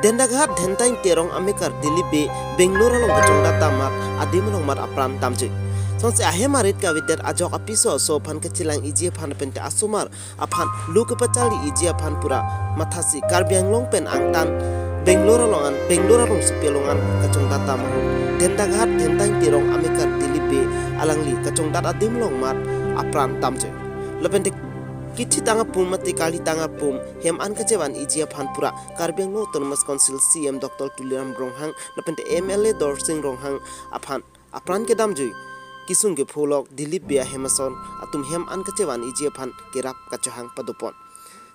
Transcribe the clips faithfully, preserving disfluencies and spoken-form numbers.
Dentaghat Dhentang Terong amekar Dilip Bey Bangalore along kachongdat amat adim along mat apran damjui. Songsi ahem arit kavedet ajok apiso aso aphan kachelang iji aphan pente asomar aphan lu kepachali iji aphan pura mathasi Karbi Anglong pen angtan Bangalore along an Bangalore arongsopi along an kachongdat amat Dentaghat Dhentang Terong amekar Dilip Bey alangli kachongdat adim along mat apran damjui. Lapente kithi tang apum mate kali tang apum hem an kachevan iji aphan pura Karbi Anglong Autonomous Council C E M Doctor Tuliram Ronghang lapente M L A Dorsing Ronghang aphan apran kedamjui kisung kepholok Dilip Bey ahem ason atum hem an kachevan iji aphan kerap kachohang padopon.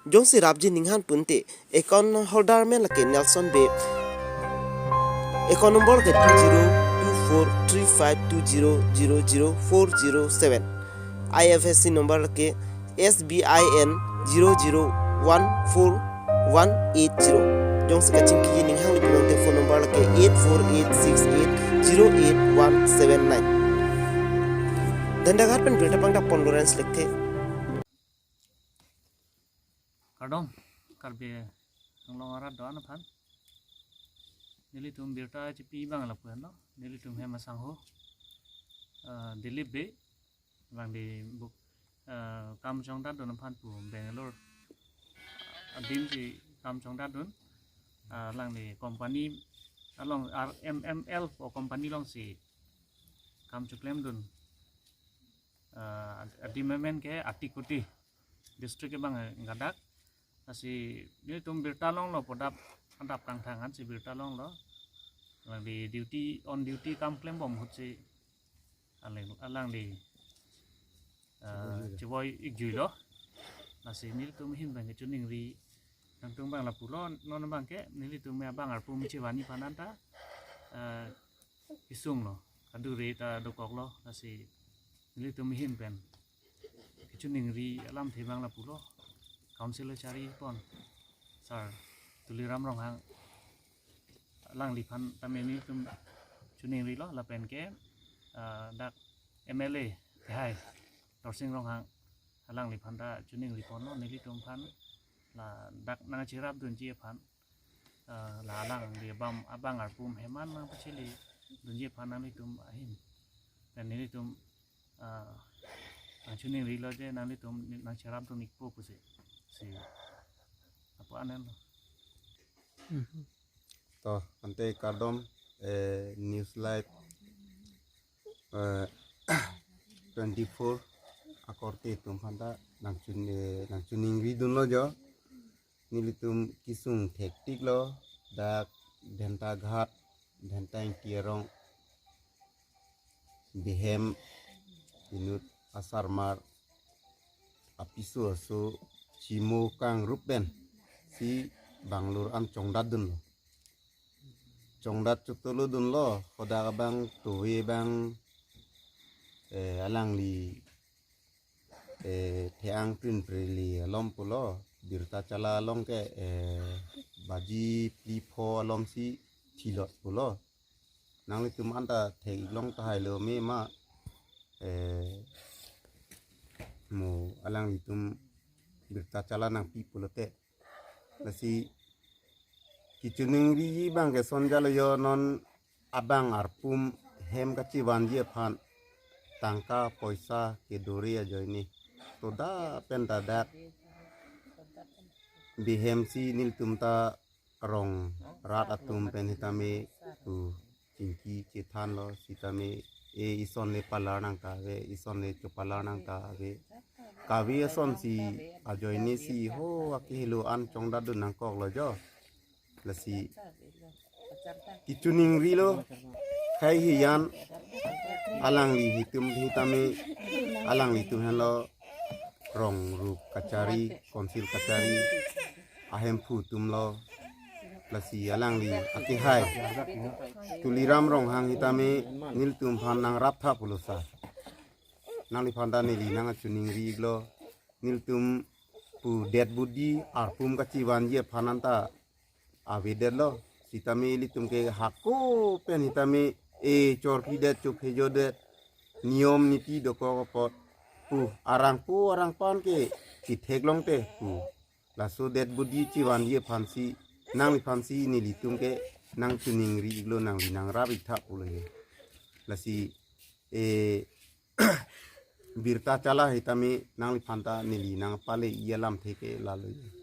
Jongsi rapji ninghan pente account holder amen lake Nelson Bey, account number lake two zero two four three five two zero zero zero four zero seven. I F S C number lake S B I N zero zero one four one eight zero. Jongsi kachingki ninghangle pulote phone number lake eight four eight six eight zero eight one seven nine. Dentaghat pen birta pangdapon Lawrence Lekthe. Kardom, Karbi Anglong arat do-an aphan. Nelitum birta chipi abang lapu-an lo. Nelitum hem asangho, eh, Dilip Bey, alangli buk, eh, kam chongdatdun aphan pu Bangalore adim si kam chongdatdun. Eh, alangli company along R M M L o company alongsi kam choklemdun. Eh, adim amen ke Atikoti district abang, eh, ngadak. Lasi nelitum birta longlo, podap adap kangthang ansi birta longlo. Alangli duty, on duty kam klembom ahutsi alang, alangli, eh, chevoi-ikjuilo. Lasi nelitum ahin abang kachiningri nangtum abang lapulo, non abang ke nelitum abang arpum chevanji aphan anta, eh, kisunglo, kadure ta dokoklo, lasi nelitum ahin pen kachiningri alamthe abang lapulo, council charipon Sir Tuliram Ronghang alangliphan tame nelitum chiningrilo, lapen ke, ah, dak M L A kehai Dorsing Ronghang alangliphan ta chiningriponlo nelitum aphan, ladak nangcherapdunji aphan, ah, la alangli abang, abang arpum hem an nangpachilidunji aphan nanglitum ahin. Pen nelitum, ah, nangchiningrilo je nanglitum nangcherapdun-ikpo pusi. Si apo anen lo. To, ante kardom, eh, News Live, eh, twenty-four akorte atum aphanta nangchun-, eh, nangchiningridunlo jo. Nelitum kisung thektiklo, dak Dhentaghat, Dhentang Terong, Bey hem inut asarmar apiso aso chimo kangrup pensi Bangalore an chongdatdunlo. Chongdat chotolodunlo, hadak abang tove abang, eh, alangli, eh, the-ang prinpreli alom pulo, birta chala along ke, eh, baji phli pho alomsi thilot pulo. Nanglitum anta thek-iklong tahailo mema, eh, mo alanglitum birta chala nangpi pulote. Lasi kachiningri abang ke sonjalo jo, non abang arpum hem kachevanji aphan tangka poisa kedore ajoine. Toda pen dadak Bey hem si nelitum ta rong rat atum pen sitame tu chingki chethanlo sitame, e, ison le palar nangta ave, ison le chopalar nangta ave. Kave asonsi ajoinesi ho akehelo an chongdatdun nangkoklo jo. Lasi kachiningrilo, khei hiyan alangli hitum hitame, alanglitum henlo rong rup kachari, council kachari ahemphu atumlo. Lasi alangli akehai Tuliram Ronghang hitame nelitum aphan nangraptha pulosa. Nangliphan ta neli nangchiningri-iklo, nelitum pu dead body arpum kachevanji aphan anta avedetlo. Sitame ilitum ke hako pen sitame, e, chorpidet chophejodet niyom niti dokok apot pu arangpo arangpan ke chitheklongte pu. Laso dead body chevanji aphansi nangliphan si nelitum ke nangchiningri iklo, nangli nangrap iktha pulo he. Lasi, eh, birta chala hitame nangliphan ta neli nangpale iya lamthe ke lalo he.